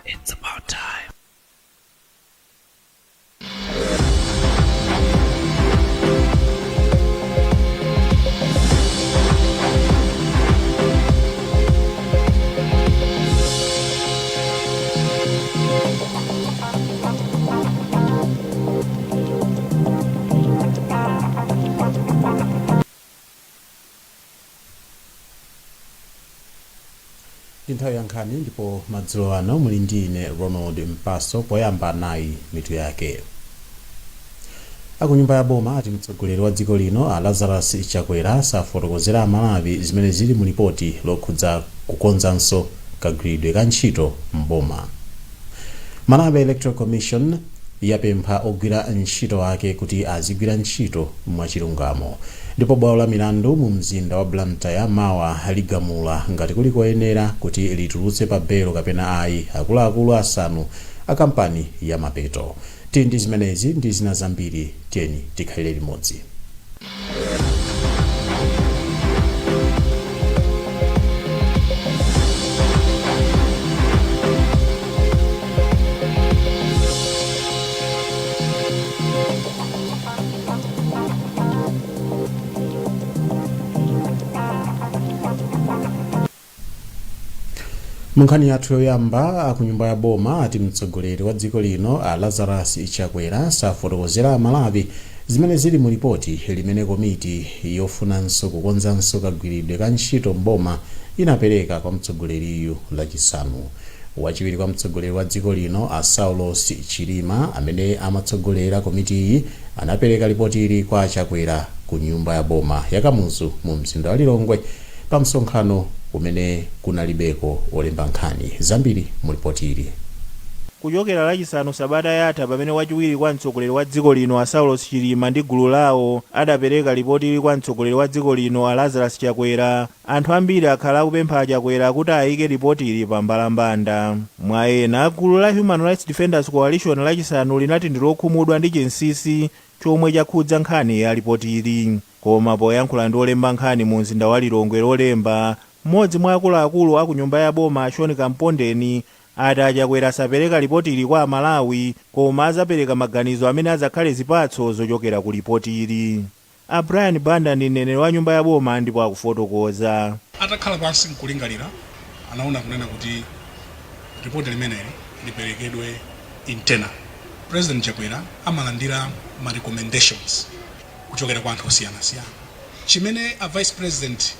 It's about time. Ndi nthawi ya nkhani ndipo madzulo ano muli ndi ine Ronald Mpaso. Poyamba nayi mitu yake. Akunyumba ya boma ati mtsogoleri wa dziko lino a Lazarus Chakwera safotokozera Amalawi zimene zili mu lipoti lokhudza kukonzanso kagwiridwe ka ntchito m'boma. Malawi Electoral Commission yapempha ogwira ntchito ake kuti azigwira ntchito mwachilungamo. Ndipo bwalo la milandu mu mzinda wa Blantyre mawa ligamula ngati kuli koyenera kuti litulutse pa belo kapena ayi akuluakulu asanu a kampani ya Mapeto. Tili ndi zimenezi ndi zina zambiri, tiyeni tikhalire limodzi. Munkhani yathu yoyamba, akunyumba ya boma ati mtsogoleri wa dziko lino a Lazarus Chakwera safotokozera Amalawi zimene zili mu lipoti limene komiti yofunanso kukonzanso kagwiridwe ka ntchito m'boma inapereka kwa mtsogoleriyu Lachisanu. Wachiwiri kwa mtsogoleri wa dziko lino a Saulos Chilima, amene amatsogolera komitiyi, anapereka lipotili kwa a Chakwera ku nyumba ya boma ya Kamuzu mu mzinda wa Lilongwe pa msonkhano umene kunalibeko olemba nkhani. Zambiri mu lipotili. Kuchokera Lachisanu sabata yatha pamene wachiwiri kwa mtsogoleri wa dziko lino a Saulos Chilima ndi gulu lawo adapereka lipotili kwa mtsogoleri wa dziko lino a Lazarus Chakwera, anthu ambiri akhala akupempha a Chakwera kuti ayike lipotili pa mbalambanda. Mwa ena, gulu la Human Rights Defenders Coalition Lachisanu linati ndi lokhumudwa ndi chinsinsi chomwe chakhudza nkhani ya lipotili. Koma poyankhula ndi olemba nkhani mu mzinda wa Lilongwe Lolemba, mmodzi mwa akuluakulu a ku nyumba ya boma a Sean Kampondeni ati a Chakwera sapereka lipotili kwa Amalawi koma azapereka maganizo amene azakhale zipatso zochokera ku lipotili. A Brian Banda ndi mneneri wa nyumba ya boma ndipo akufotokoza. Atakhala pansi nkulingalira, anaona kunena kuti ripoti limeneli liperekedwe internal. President Chakwera amalandira ma recommendations kuchokera kwa anthu osiyanasiyana. Chimene a Vice President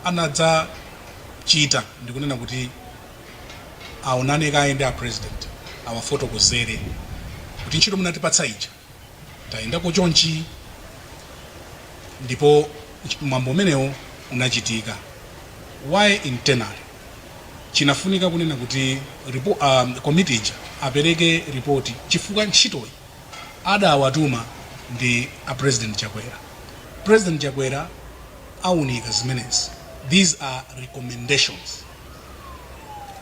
anadzachita ndikunena kuti aonane kaye ndi a President, awafotokozere kuti ntchito munatipatsa ija tayendako chonchi, ndipo mwambo umenewo unachitika. Why internally? Chinafunika kunena kuti komiti ija apereke ripoti chifukwa ntchitoyi adawatuma ndi a President Chakwera. President Chakwera aunika zimenezi. These are recommendations.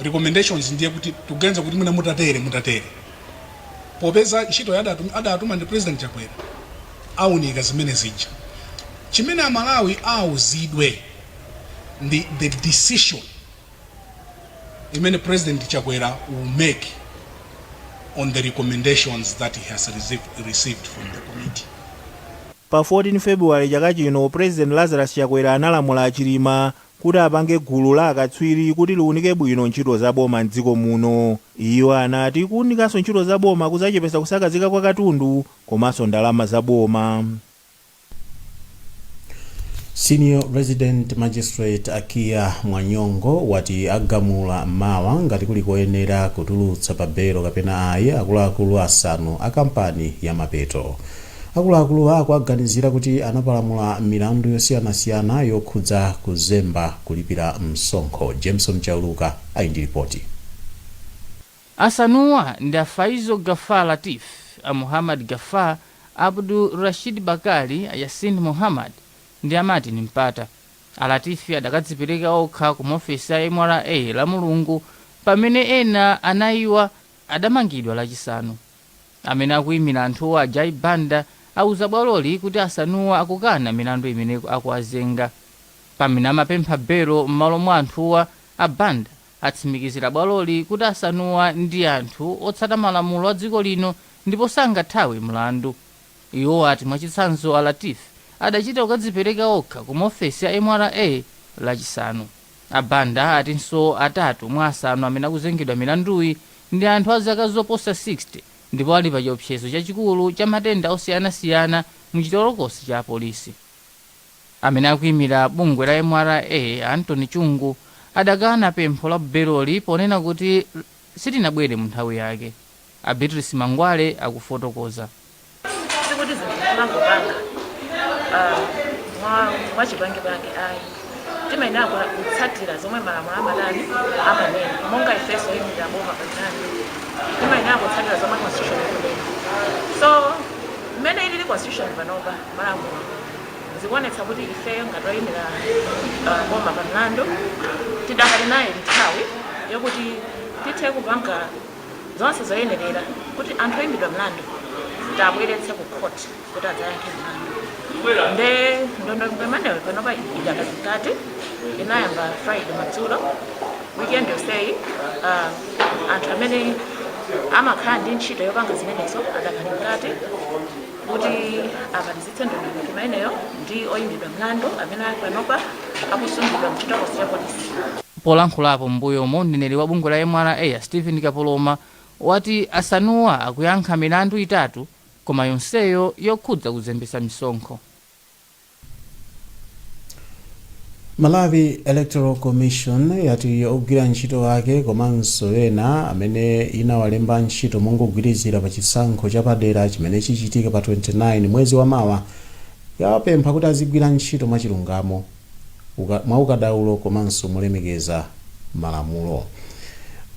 Recommendations ndiye kuti tikuganiza kuti mwina mutatere mutatere. Popeza ntchito adatuma ndi President Chakwera, aunika zimene zija. Chimene Amalawi auzidwe ndi the decision imene President Chakwera will make on the recommendations that he has received from the committee. Pa 14 February chaka chino, President Lazarus Chakwera analamula a Chilima kuti apange gulu la akatswiri kuti liunike bwino ntchito za boma m'dziko muno. Iwo anati kuunikanso ntchito za boma kuzachepetsa kusakazika kwa katundu komanso ndalama za boma. Senior Resident Magistrate Akia Mwanyongo wati agamula mawa ngati kuli koyenera kutulutsa pa belo kapena ayi akuluakulu asanu a kampani ya Mapeto. Akuluakuluwa akuaganizira kuti anapalamula milandu yosiyanasiyana yokhudza kuzemba kulipira msonkho. Jameson Chauluka ali ndi ripoti. Asanuwa ndi a Faizo Gafar Latif, a Muhammad Gafar, Abdul Rashid Bakali, a Yasin Muhammad ndi a Martin Mpata. A Latif adakadzipereka okha ku maofesi a mra Lamulungu pamene ena anayiwa adamangidwa Lachisanu. Amene akuyimira anthuwa, a Jai Banda, auza bwaloli kuti asanuwa akukana milandu imene akuwazenga. Pamene amapempha belo m'malo mwa anthuwa, a Banda Atsimikizira bwaloli kuti asanuwa ndi anthu otsata malamulo a dziko lino ndipo sangathawe mlandu. Iwo ati mwachitsanzo, a Latif adachita kukadzipereka okha ku maofesi a MRA Lachisanu. Abanda atinso atatu mwa asanu amene akuzengedwa milanduyi ndi anthu a zaka zoposa 60 ndipo ali pa chiopsezo chachikulu cha matenda osiyanasiyana muchitolokosi cha apolisi. Amene akuyimira bungwe la MRA, Anthony Chungu, adakana pempho la beloli ponena kuti silinabwere mu nthawi yake. A Beatrice Mangwale akufotokoza. Sikuti zinthu timangopanga mwachipangipangi ayi. Timayenera kutsatira zomwe malamulo amatani, amanena. Monga ifenso oyimirira boma pamlandu, timayenera kutsatira zomwe constitution ikunena. So mmene ilili constitution panopa, malamulo zikuonetsa kuti ifeyo ngati oyimira boma pamlandu tidakali nayo nthawi yokuti tithe kupanga zonse zoyenerera kuti anthu oyimbidwa mlandu tabweretse ku court kuti adzayankhe mlandu. Nde ndondomeko imeneyo panopa idakali mkati. Inayamba Friday madzulo. Weekend yonseyi anthu amene amakhala ndi ntchito yopanga zimenezo adakali mkati kuti amalizitse ndondomeko imeneyo ndi oyimbidwa mlandu amene ali panopa akusungidwa mchitokosi cha polisi. Polankhulapo m'mbuyomo, mneneri wa bungwe la MRA, Stephen Kapoloma, wati asanuwa akuyankha milandu itatu koma yonseyo yokhudza kuzembetsa misonkho. Malawi Electoral Commission yati ogwira ntchito ake komanso ena amene inawalemba ntchito mongogwirizira pa chisankho chapadera chimene chichitika pa 29 mwezi wa mawa, yawapempha kuti azigwira ntchito mwachilungamo, mwaukadaulo komanso molemekeza malamulo.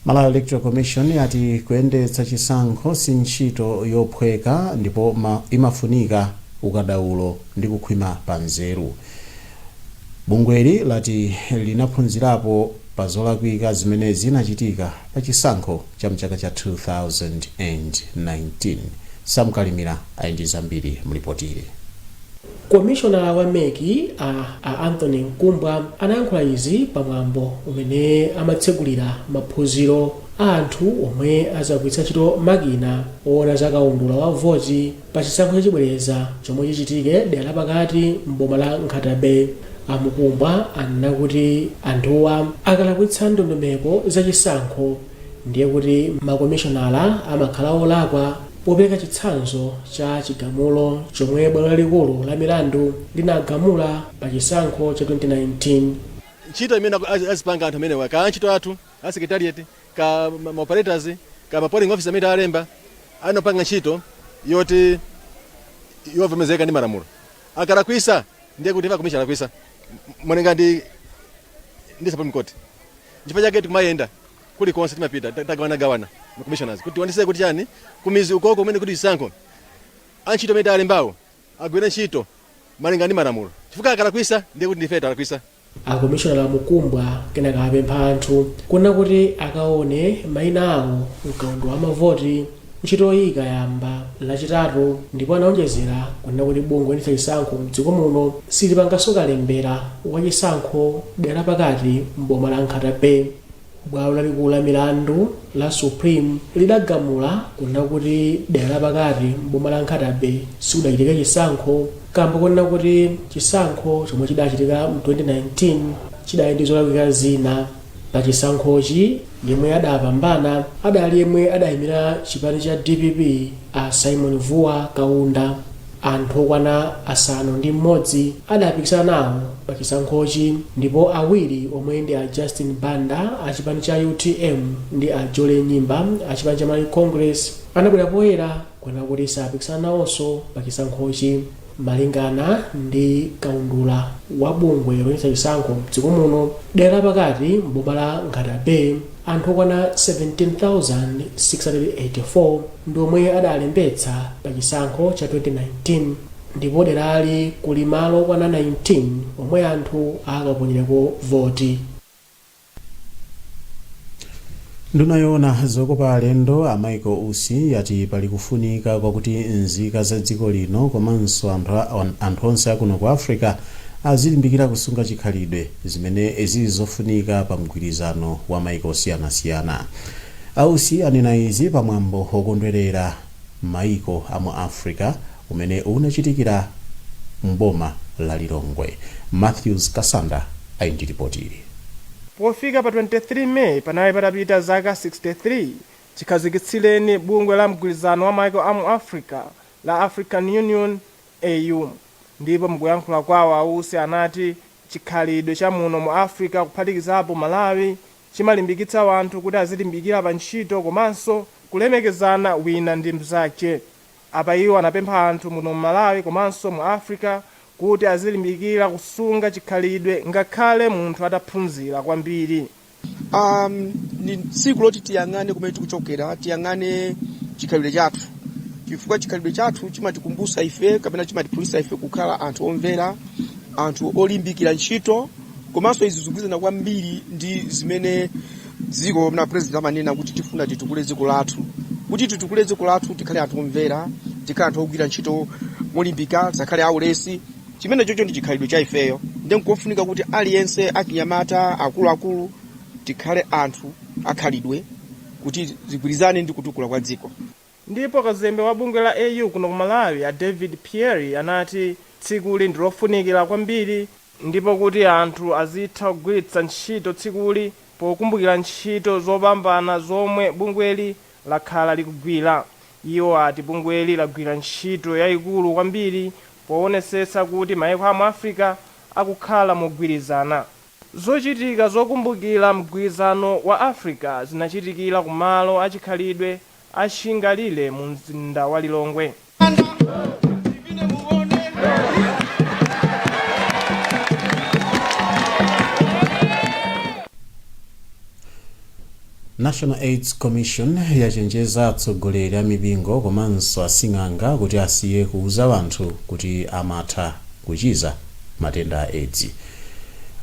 Malawi Electoral Commission yati kuyendetsa chisankho si ntchito yophweka ndipo imafunika ukadaulo ndi kukhwima pa nzeru. Bungweli lati linaphunzirapo pa zolakwika zimene zinachitika pa chisankho cha mchaka cha 2019. Samkalimira ali ndi zambiri mlipotili. Komishonala wa MEC a Anthony Mkumbwa anayankhula izi pamwambo umene amatsegulira maphunziro a anthu omwe azagwiritsa ntchito makina oona za kaundula wa voti pa chisankho chachibwereza chomwe chichitike dera lapakati m'boma la Nkhata Bay. A Mkumbwa anena kuti anthuwa akalakwitsa ndondomeko za chisankho ndiye kuti makomishonala amakhala olakwa, popereka chitsanzo cha chigamulo chomwe bwalo lalikulu la milandu linagamula pa chisankho cha 2019. Ntchito imene azipanga anthu amenewa, ka antchito athu a secretariat, ka ma operators, ka ma polling officer amene alemba, anapanga ntchito yoti yovomerezeka ndi malamulo. Akalakwisa ndiye kuti commission alakwisa monga ndi Supreme Court. Nchifukwa chake tikumayenda kulikonse, timapita tagawanagawana ma commissioners kuti tionetsetse kuti chani, kumizi ukoko kumene kuti chisankho, antchito amene alembawo agwire ntchito malinga ndi malamulo, chifukwa akalakwisa ndiye kuti ndife talakwisa. Akomishonala Mkumbwa kenaka apempha anthu kunena kuti akaone mayina awo mkaundula wa mavoti ntchitoyi ikayamba Lachitatu, ndipo anaonjezera kunena kuti bungwe loyendetsa chisankho mdziko muno silipanganso kalembera wa chisankho dera lapakati m'boma la Nkhata Bay. Bwalo lalikulu la milandu la Supreme lidagamula kunena kuti dera lapakati m'boma la Nkhata Bay sikudachitike chisankho kamba konena kuti chisankho chomwe chidachitika mu 2019 chidali ndi zolakwika zina. Pa chisankhochi yemwe adapambana adali yemwe adayimira chipani cha DPP, a Simon Vuwa Kaunda. Anthu okwana 6 adapikisana nawo pa chisankhochi ndipo awiri omwe ndi a Justin Banda a chipani cha UTM ndi a Jole Nyimba a chipani cha Malawi Congress anabwera poyera kunena kuti sapikisana nawonso pa chisankhochi. Malingana ndi kaundula wa bungwe loyendetsa chisankho mdziko muno, dera lapakati m'boma la Nkhata Bay anthu okwana 17,684 ndi omwe adalembetsa pa chisankho cha 2019 ndipo derali kuli malo okwana 19 omwe anthu akaponyereko voti. Nduna yoona zokopa alendo, a Michael Usi, yati pali kufunika kwakuti nzika za dziko lino komanso anthu onse akuno ku Africa Azilimbikira kusunga chikhalidwe, zimene zili zofunika pa mgwirizano wa maiko osiyanasiyana. Ausi anena izi pamwambo wokondwerera maiko a mu Africa umene unachitikira mboma la Lilongwe. Matthews Kasanda ali ndi ripoti ili. Pofika pa 23 Meyi panali patapita zaka 63 chikhazikitsireni bungwe la mgwirizano wa maiko a mu Africa la African Union, AU. Ndipo mukuyankhula kwawo, Ausi anati chikhalidwe cha muno mu Africa, kuphatikizapo Malawi, chimalimbikitsa wanthu kuti azilimbikira pa ntchito komanso kulemekezana wina ndi mnzake. Apa iwo anapempha anthu muno mu Malawi komanso mu Africa kuti azilimbikira kusunga chikhalidwe ngakhale munthu ataphunzira kwambiri. Ni tsiku loti tiyang'ane kumene tikuchokera, tiyang'ane chikhalidwe chathu, chifukwa chikhalidwe chathu chimatikumbusa ife kapena chimatiphunzitsa ife kukhala anthu omvera, anthu olimbikira ntchito. Komanso izi zikugwirizana kwambiri ndi zimene dziko na President amanena kuti tifuna titukule dziko lathu. Kuti titukule dziko lathu, tikhale anthu omvera, tikhale anthu ogwira ntchito molimbika, tisakhale aulesi. Chimene chocho ndi chikhalidwe cha ifeyo, ndi nkofunika kuti aliyense, achinyamata, akuluakulu, tikhale anthu akhalidwe kuti zigwirizane ndi kutukula kwa dziko. Ndipo kazembe wa bungwe la AU kuno ku Malawi, a David Pierre, anati tsikuli ndi lofunikira kwambiri ndipo kuti anthu azitha kugwiritsa ntchito tsikuli pokumbukira ntchito zopambana zomwe bungweli lakhala likugwira. Iwo ati bungweli lagwira ntchito yayikulu kwambiri poonetsetsa kuti maiko a mu Africa akukhala mogwirizana. Zochitika zokumbukira mgwirizano wa Africa zinachitikira kumalo achikhalidwe achingalire mu mzinda wa Lilongwe. National AIDS Commission yachenjeza atsogoleri a mipingo komanso asing'anga kuti asiye kuuza anthu kuti amatha kuchiza matenda a AIDS.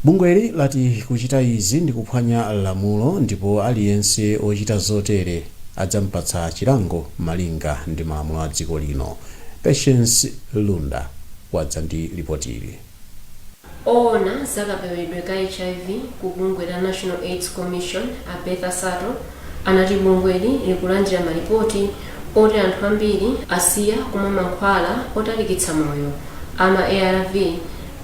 Bungweli lati kuchita izi ndi kuphwanya lamulo ndipo aliyense ochita zotere adzampatsa chilango malinga ndi malamulo a dziko lino. Patience Lunda wadza ndi ripoti ili. Oona zakapewedwe ka HIV ku bungwe la National AIDS Commission, a Bertha Sato, anati bungweli likulandira malipoti oti anthu ambiri asiya kumwa mankhwala otalikitsa moyo ama ARV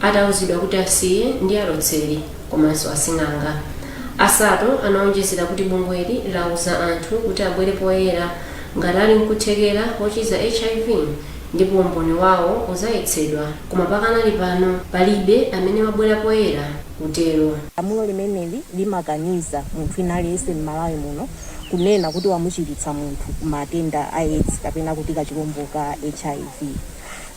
atauzidwa kuti asiye ndi alotseri komanso asing'anga. Asato anaonjezera kuti bungweli lauza anthu kuti abwere poyera ngati ali nkuthekera kochiza HIV ndipo umboni wawo uzayetsedwa, koma pakanali pano palibe amene wabwera poyera kutero. Lamulo limeneli limakaniza munthu wina aliyense m'Malawi muno kunena kuti wamuchiritsa munthu matenda a AIDS kapena kuti kachilombo ka HIV.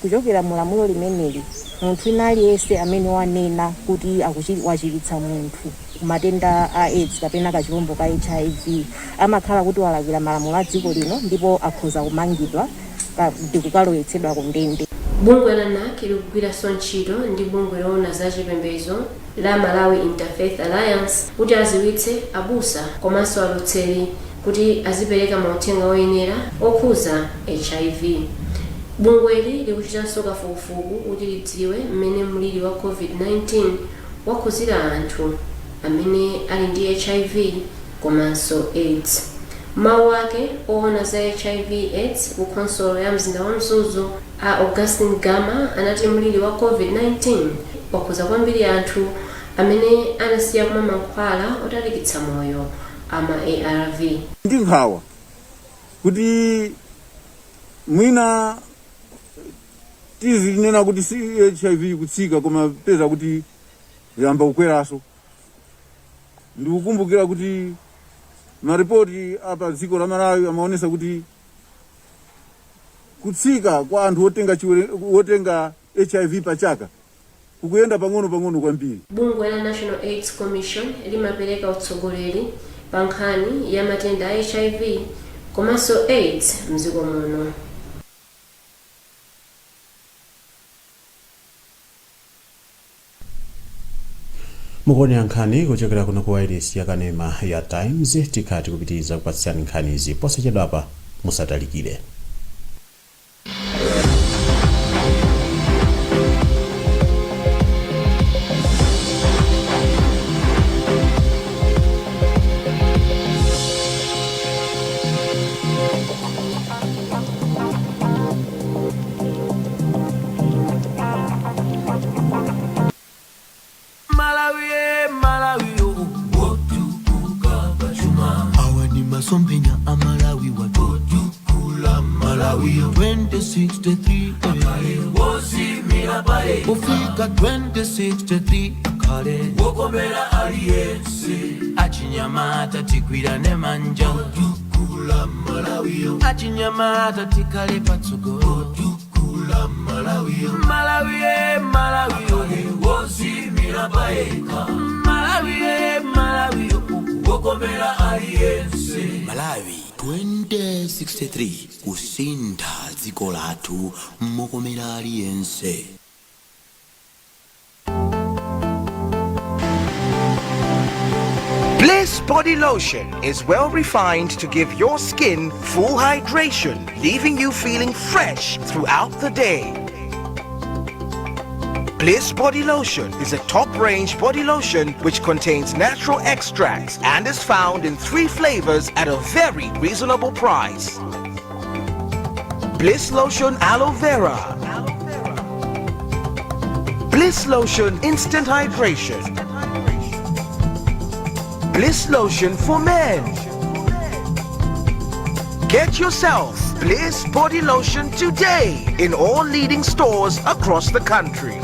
Kuchokera mu lamulo limeneli, munthu wina aliyense amene wanena kuti wachiritsa munthu matenda a AIDS kapena kachilombo ka HIV amakhala kuti walakwira malamulo a dziko lino ndipo akhoza kumangidwa ndi kukalowetsedwa ku ndende. Bungwe la NAC likugwiranso ntchito ndi bungwe loona za chipembedzo la Malawi Interfaith Alliance kuti aziwitse abusa komanso alotseri kuti azipereka mauthenga oyenera okhuza HIV. Bungweli likuchitanso kafukufuku kuti lidziwe mmene mliri wa COVID-19 wakhuzira anthu amene ali ndi HIV komanso AIDS. Mawu ake, oona za HIV AIDS ku khonsolo ya mzinda wa Mzuzu, a Augustine Gama, anati mliri wa COVID-19 wakhuza kwambiri anthu amene anasiya kumwa mankhwala otalikitsa moyo ama ARV. Ndi nkhawa kuti mwina tizinena kuti si HIV ikutsika, koma peza kuti yamba kukweranso. Ndikukumbukira kuti maripoti apa dziko la Malawi amaonesa kuti kutsika kwa anthu wotenga HIV pachaka kukuyenda pang'ono pang'ono kwambiri. Bungwe la National AIDS Commission limapereka utsogoleri pa nkhani ya matenda a HIV komanso AIDS mdziko muno. Mukuonera nkhani kuchokera kuno ku wireless ya kanema ya Times. Tikhala tikupitiriza kupatsirani nkhanizi posachedwapa, musatalikire. Masomphenya a Malawi watotukula Malawi 2063 akhale wodziimira payekha kufika 2063 akhale wokomera aliyense. Achinyamata tigwirane manja otukula Malawi. Achinyamata tikhale patsogolo otukula Malawi. Malawi eh, Malawi oh, wodziimira payekha. Malawi eh, Malawi oh, wokomera aliyense. Malawi 2063, kusintha dziko lathu mokomera aliyense. Bliss Body Lotion is well refined to give your skin full hydration, leaving you feeling fresh throughout the day. Bliss Body Lotion is a top-range body lotion which contains natural extracts and is found in 3 flavors at a very reasonable price. Bliss Lotion Aloe Vera, Bliss Lotion Instant Hydration, Bliss Lotion for Men. Get yourself Bliss Body Lotion today in all leading stores across the country.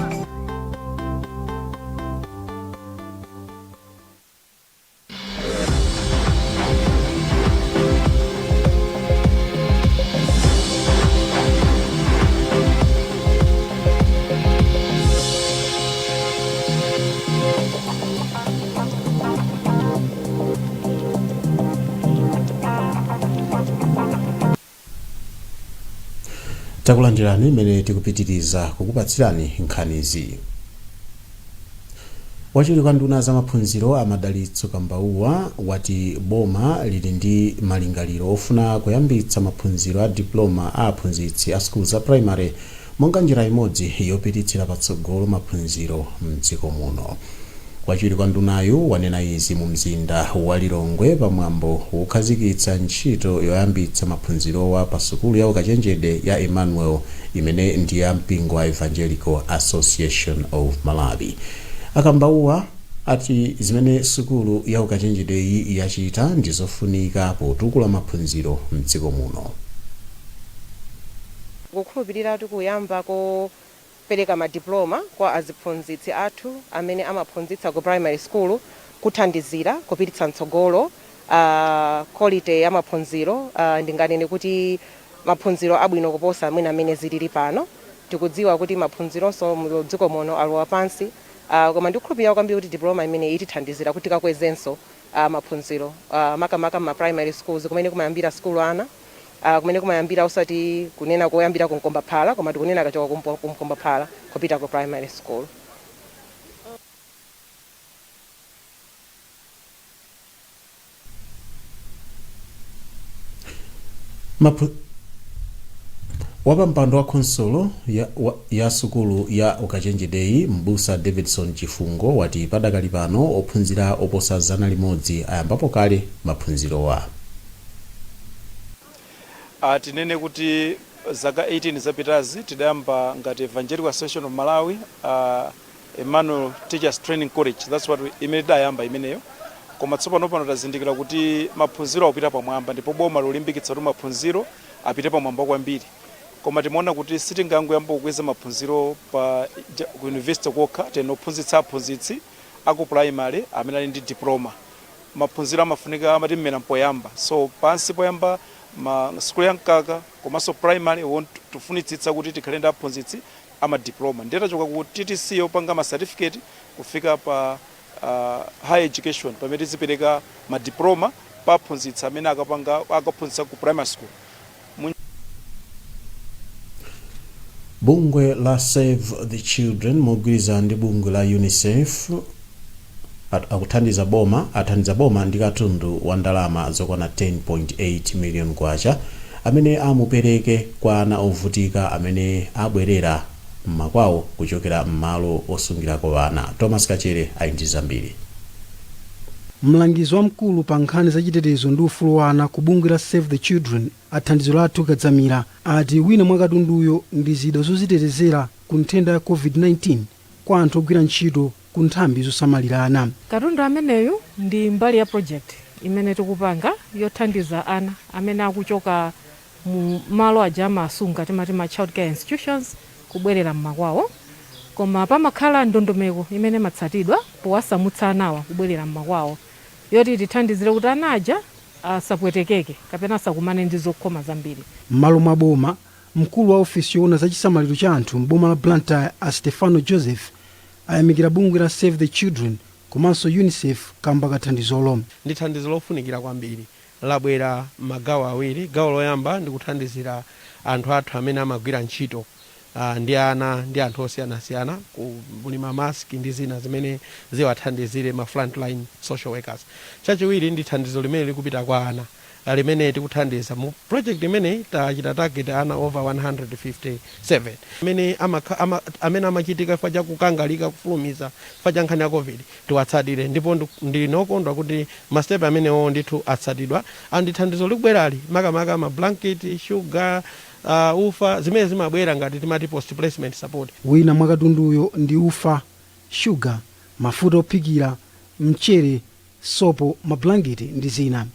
Takulandirani imene tikupitiriza kukupatsirani nkhanizi. Wachiwiri kwa nduna za maphunziro a Madalitso Kambauwa wati boma lili ndi malingaliro ofuna kuyambitsa maphunziro a diploma a aphunzitsi a sukulu za primary monga njira imodzi yopititsira patsogolo maphunziro mdziko muno. Wachiwiri kwa ndunayu wanena izi mu mzinda wa Lilongwe pamwambo wokhazikitsa ntchito yoyambitsa maphunzirowa pa sukulu ya ukachenjede ya Emmanuel imene ndi ya mpingo wa Evangelical Association of Malawi. Akambauwa ati zimene sukulu ya ukachenjedeyi yachita ndi zofunika potukula maphunziro mdziko muno. Kukhulupirira kuti kuyamba kopereka madiploma kwa aziphunzitsi athu amene amaphunzitsa ku primary school kuthandizira kupititsa mtsogolo quality ya maphunziro. Ndinganene kuti maphunziro abwino kuposa amene zilili pano. Tikudziwa kuti maphunzironso mu dziko muno alowa pansi, koma ndikukhulupirira kwambiri kuti diploma imene itithandizira kuti tikakwezenso maphunziro, makamaka ma primary schools kumene kumayambira skulu ana, kumene kumayambira, usati kunena koyambira ku mkombaphala, koma tikunena kachoka ku mkombaphala kupita ku primary school. Wapampando wa khonsolo ya sukulu ya ukachenjedeyi, Mbusa Davidson Chifungo, wati padakali pano ophunzira oposa 100 ayambapo kale maphunzirowa. Tinene kuti zaka 18 zapitazi tidayamba ngati Evangelical Association of Malawi, Emmanuel Teachers Training College. That's what imene tidayamba imeneyo. Koma tsopano pano tazindikira kuti maphunziro akupita pamwamba ndipo boma lolimbikitsa kuti maphunziro apite pamwamba kwambiri. Koma timaona kuti sitingangoyamba kukweza maphunziro pa ku university kokha, tenophunzitsa aphunzitsi aku primary amene ali ndi diploma. Maphunziro amafunika amati mmera mpoyamba, so pansi poyamba ma sukulu ya mkaka komanso primary won tifunitsitsa kuti tikhale ndi aphunzitsi ama diploma. Ndiye tachoka ku TTC yopanga ma certificate kufika pa higher education pamene tizipereka ma diploma pa aphunzitsi amene akapanga akaphunzitsa ku primary school. Bungwe la Save the Children mogwirizana ndi bungwe la UNICEF akuthandiza boma athandiza boma ndi katundu wa ndalama zokwana 10.8 million kwacha amene amupereke kwa ana ovutika amene abwerera mmakwawo kuchokera m'malo osungirako ana. Thomas Kachere ali ndi zambiri. Mlangizi wamkulu pa nkhani zachitetezo ndi ufulu wa ana ku bungwe la Save the Children, a Thandizolathu Kadzamira, ati wina mwa katunduyo ndi zida zozitetezera ku nthenda ya COVID-19 kwa anthu ogwira ntchito ku nthambi zosamalira ana. Katundu ameneyu ndi mbali ya project imene tikupanga yothandiza ana amene akuchoka mu malo aja amasunga, timati ma child care institutions, kubwerera mmakwawo. Koma pamakhala ndondomeko imene imatsatidwa powasamutsa anawa kubwerera mmakwawo, yoti tithandizire kuti ana aja asapwetekeke kapena asakumane ndi zokhoma zambiri. M'malo mwa boma, mkulu wa ofisi yoona za chisamaliro cha anthu m'boma la Blantyre, a Stefano Joseph, ayamikira bungwe la Save the Children komanso UNICEF kamba kathandizolo. Ndi thandizo lofunikira kwambiri. Labwera magawo awiri. Gawo loyamba ndi kuthandizira anthu athu amene amagwira ntchito ndi ana ndi anthu osiyanasiyana, muli mamaski ndi zina zimene ziwathandizire ma frontline social workers. Chachiwiri ndi thandizo limene likupita kwa ana, limene tikuthandiza mu project imeneyi. Tachita target ana over 157 amene amachitika chifukwa chakukangalika, kufulumiza chifukwa cha nkhani ya COVID, tiwatsatire. Ndipo ndinokondwa kuti ma steps amenewo ndithu atsatidwa. Andi thandizo likubwerali, makamaka ma blanket, sugar, ufa, zimene zimabwera ngati timati post placement support. Wina mwa katunduyo ndi ufa, shuga, mafuta ophikira, mchere, sopo, mablanketi ndi zina.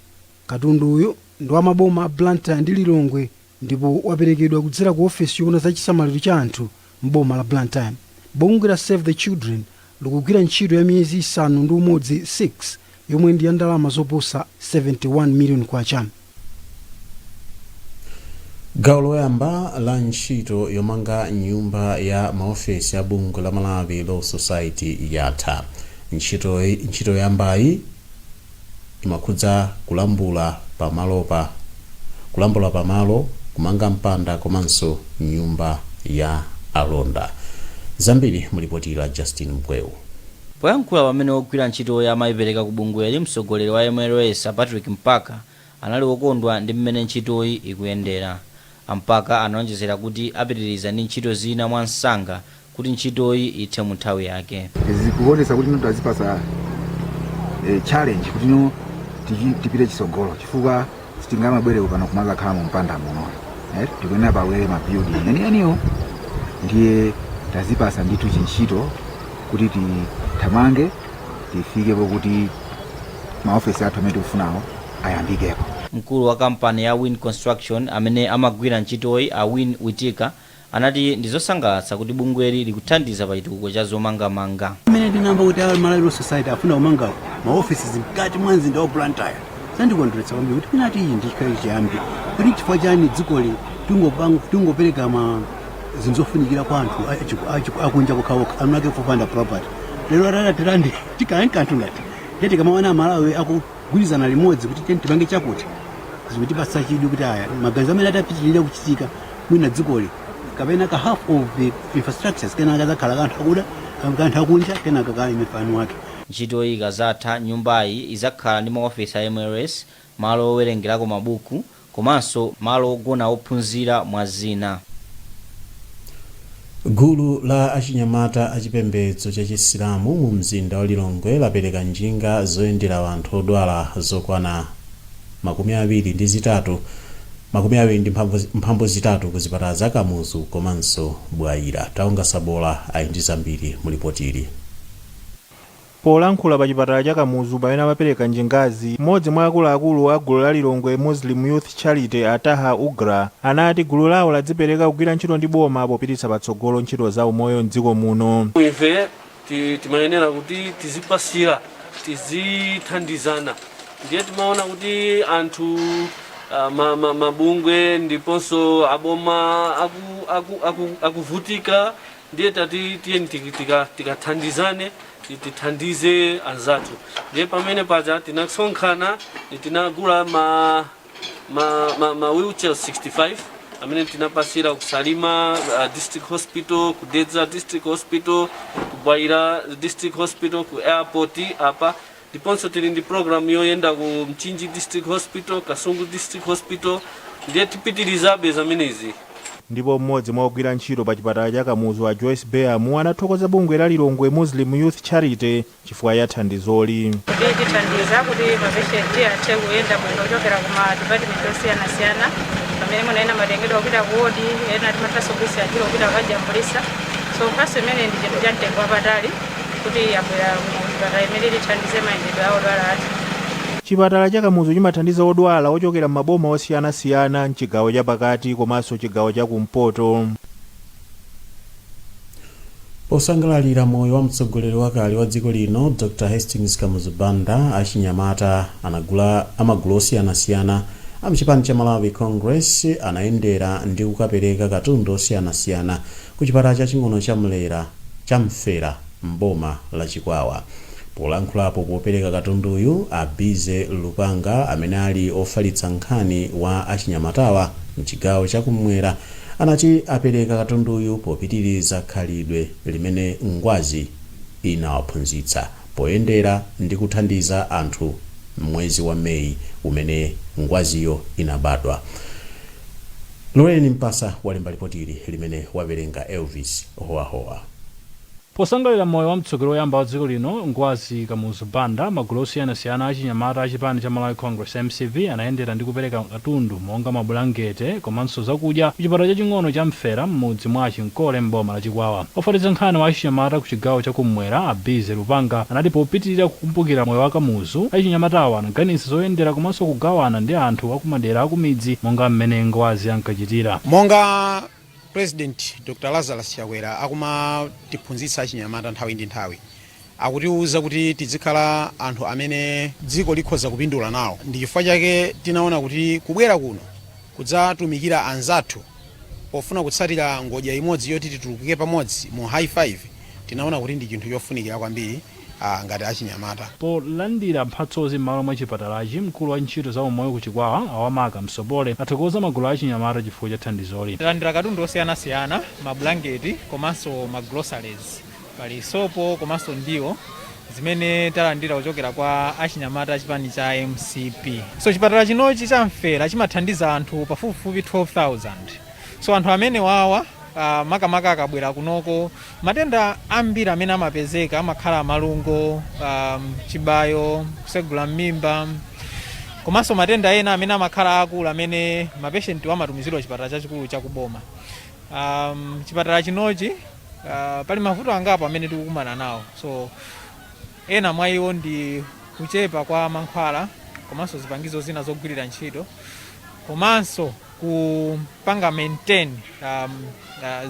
Katunduyu ndi wa maboma a Blantyre ndi Lilongwe ndipo waperekedwa kudzera ku ofesi yoona za chisamaliro cha anthu m'boma la Blantyre. Bungwe la Save the Children likugwira ntchito ya miyezi 6 6 yomwe ndi ya ndalama zoposa 71 million kwacha. Gawo loyamba la ntchito yomanga nyumba ya maofesi a bungwe la Malawi Law Society yatha. Ntchito yoyambayi imakhudza kulambula pamalo, kumanga mpanda komanso nyumba ya alonda. Zambiri mulipoti la Justin Mkweu. Poyankhula pamene ogwira ntchitoyi amayipereka ku bungweli, mtsogoleri wa MLS a Patrick Mpaka anali wokondwa ndi mmene ntchitoyi ikuyendera. Ampaka anaonjezera kuti apitiriza ndi ntchito zina mwa msanga kuti ntchitoyi ithe mu nthawi yake. Zikuonesa kuti no tazipasa challenge kuti no tipite chitsogolo, chifukwa sitingamabwere pano kumazakhala mu mpanda muno, tikuyenera pabwere ma building enieniwo. Ndiye tazipasa ndithu chintchito kuti tithamange, tifikepo kuti maofesi athu amene tikufunawo ayambikepo. Mkulu wa kampani ya Win Construction amene amagwira ntchitoyi, a Win Witika, anati ndizosangalatsa kuti bungweli likuthandiza pa chitukuko cha zomangamanga. Mmene ndinamva kuti a Malawi Law Society afuna kumanga maofisi mkati mwa mzinda wa Blantyre, zandikondweretsa kwambiri kuti pinati iyi ndi chikhale chiyambi, kuti chifukwa chani dzikoli tingopereka ma zinthu zofunikira kwa anthu akunja kokhaokha, anake popanda property? Lero atatatirandi tikale nkanthu ngati ndiye tikamaona Amalawi akugwirizana limodzi kuti tiyeni tipange chakuti, zikutipatsa chidwi kuti aya maganizo amene atapitirira kuchitika, mwina dzikoli kapena ka half of the infrastructures kenaka kazakhala kanthu akuda, kanthu akunja, kenaka ka imefani wake. Ntchitoyi ikazatha, nyumbayi izakhala ndi maofesi a MLS, malo owerengerako mabuku komanso malo ogona ophunzira, mwa zina. Gulu la achinyamata achipembedzo cha Chisilamu mu mzinda wa Lilongwe lapereka njinga zoyendera anthu odwala zokwana 23 23 ku zipatala za Kamuzu komanso Bwaila. Taonga Sabola ali ndi zambiri mulipotili. Polankhula pa chipatala cha Kamuzu pamene amapereka njingazi, mmodzi mwa akuluakulu a gulu la Lilongwe Muslim Youth Charity, Ataha Ugra, anati gulu lawo ladzipereka kugwira ntchito ndi boma popititsa patsogolo ntchito za umoyo mdziko muno. Ife timayenera kuti tizipasira, tizithandizana. Ndiye timaona kuti anthu, mabungwe ndiponso aboma akuvutika. Ndiye tati tiyeni tikathandizane, tithandize anzathu. Ndiye pamene paja tinasonkhana, tinagula ma wheelchair 65 amene tinapasira ku Salima District Hospital, ku Dedza District Hospital, ku Bwaila District Hospital, ku airport apa. Ndiponso tili ndi program yoyenda ku Mchinji District Hospital, Kasungu District Hospital. Ndiye tipitirizabe zamenezi. Ndipo mmodzi mwa ogwira ntchito pa chipatala cha Kamuzu, a Joyce Beam, anathokoza bungwe la Lilongwe Muslim Youth Charity chifukwa cha thandizoli. Kuti tithandiza kuti ma patient athe kuyenda bwino kuchokera ku ma department osiyanasiyana, pamene mwina ena amatengedwa kupita ku ward, ena timathanso kugwiritsa ntchito kupita kukajambulisa. So mphatso imene ndi chinthu cha mtengo wapatali kuti yabwera kuno kuchipatala imene tithandize mayendedwe a odwala athu. Chipatala cha Kamuzu chimathandiza odwala ochokera m'maboma osiyanasiyana mchigawo chapakati komanso chigawo chakumpoto. Posangalalira moyo wa mtsogoleri wakale wa dziko lino Dr Hastings Kamuzu Banda, achinyamata anagula amagulu osiyanasiyana amchipani cha Malawi Congress anayendera ndi kukapereka katundu osiyanasiyana ku chipatala chaching'ono cha Mlera cha Mfera mboma la Chikwawa. Polankhulapo popereka katunduyu, Abize Lupanga amene ali ofalitsa nkhani wa achinyamatawa mchigawo chakumwera anati apereka katunduyu popitiriza khalidwe limene ngwazi inawaphunzitsa poyendera ndi kuthandiza anthu mwezi wa Meyi umene ngwaziyo inabadwa. Loreni Mpasa walemba ripoti limene wawerenga Elvis Howahowa. Posangalira moyo wa mtsogoleri woyamba wa dziko lino Ngwazi Kamuzu Banda, magulu osiyanasiyana achinyamata achipani cha Malawi Congress MCP anayendera ndi kupereka katundu monga mabulangete komanso zakudya ku chipatala chaching'ono cha Mfera m'mudzi mwa Chinkole mboma la Chikwawa. Ofalitsa nkhani wa achinyamata ku chigawo chakumwera Abize Lupanga anati popitirira kukumbukira moyo wa Kamuzu, achinyamatawa anaganiza zoyendera komanso kugawana ndi anthu akumadera akumidzi monga mmene ngwazi ankachitira. Monga President Dr Lazarus Chakwera akumatiphunzitsa achinyamata nthawi ndi nthawi, akutiuza kuti tizikhala anthu amene dziko likhoza kupindula nawo. Ndi chifukwa chake tinaona kuti kubwera kuno kudzatumikira anzathu pofuna kutsatira ngodya imodzi yoti tituluke pamodzi mu high five, tinaona kuti ndi chinthu chofunikira kwambiri ngati achinyamata. Polandira mphatsozi m'malo mwa chipatalachi, mkulu wa ntchito za umoyo ku Chikwawa Awamaka Msopole athokoza magulu achinyamata chifukwa cha thandizoli. Talandira katundu osiyanasiyana, mabulangeti komanso ma groceries, pali sopo komanso ndiwo zimene talandira kuchokera kwa achinyamata achipani cha MCP. So chipatala chinochi cha Mfera chimathandiza anthu pafupifupi 12,000. So anthu amene wawa makamaka akabwera kunoko, matenda ambiri amene amapezeka amakhala malungo, chibayo, kusegula m'mimba komanso matenda ena amene amakhala akulu amene mapeshenti amatumizidwa chipatala chachikulu chakuboma. Chipatala chinochi pali mavuto angapo amene tikukumana nawo. So ena mwa iwo ndi kuchepa kwa mankhwala komanso zipangizo zina zogwirira ntchito komanso kupanga maintain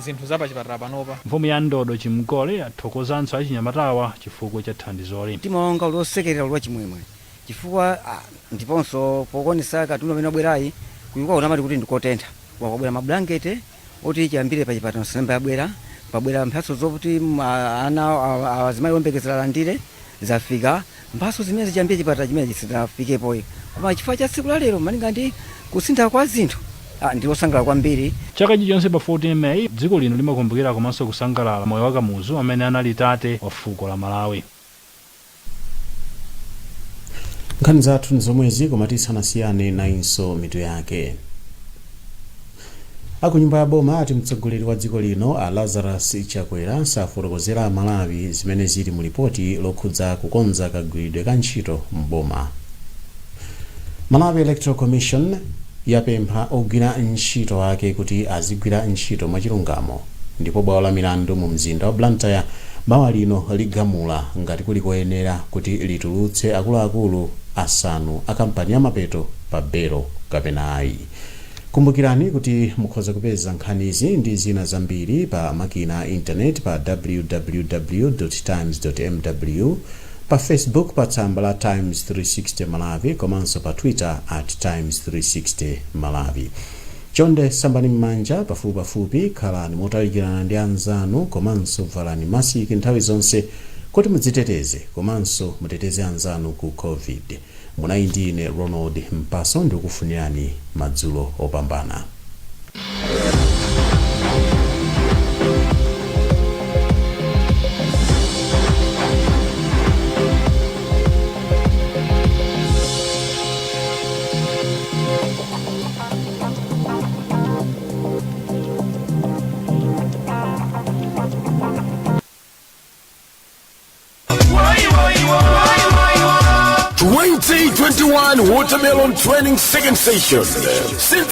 zinthu zapachipatala panopa. Mfumu ya Ndodo Chimgole athokozanso achinyamatawa chifukwa cha thandizoli. Mtima wanga uli osekerera, uli wachimwemwe chifukwa ndiponso pokonesa katundu amene wabwerayi kuyikwa unamati kuti ndikotentha, wakabwera mabulangete oti chiyambire pachipatala nsembe yabwera, pabwera mphatso zokuti ana azimayi oyembekezera alandire zafika. Mphatso zimene zichiyambire chipatala chimene chisinafikepoyi, koma chifukwa cha tsiku la lero, malinga ndi kusintha kwa zinthu, ndi osangalala kwambiri. Chaka chilichonse pa 14 Meyi dziko lino limakumbukira komanso kusangalala moyo wa Kamuzu amene anali tate wa fuko la Malawi. Nkhani zathu ndi zomwezi, koma tisanasiyane nayinso mitu yake. Akunyumba ya boma ati mtsogoleri wa dziko lino a Lazarus Chakwera safotokozera Amalawi zimene zili mu lipoti lokhudza kukonza kagwiridwe ka ntchito mboma. Malawi Electoral Commission yapempha ogwira ntchito ake kuti azigwira ntchito mwachilungamo, ndipo bwalo la milandu mu mzinda wa Blantyre mawa lino ligamula ngati kuli koyenera kuti litulutse akuluakulu asanu a kampani ya Mapeto pa belo kapena ayi. Kumbukirani kuti mukhoza kupeza nkhanizi ndi zina zambiri pa makina a intaneti pa www.times.mw, pa Facebook pa tsamba la Times 360 Malawi komanso pa Twitter @Times360Malawi. Chonde sambani m'manja pafupipafupi, khalani motalikirana ndi anzanu komanso valani masiki nthawi zonse kuti mudziteteze komanso muteteze anzanu ku COVID. Munali ndi ine Ronald Mpaso, ndikukufunirani madzulo opambana. 2021 Watermelon Training Second Session. Since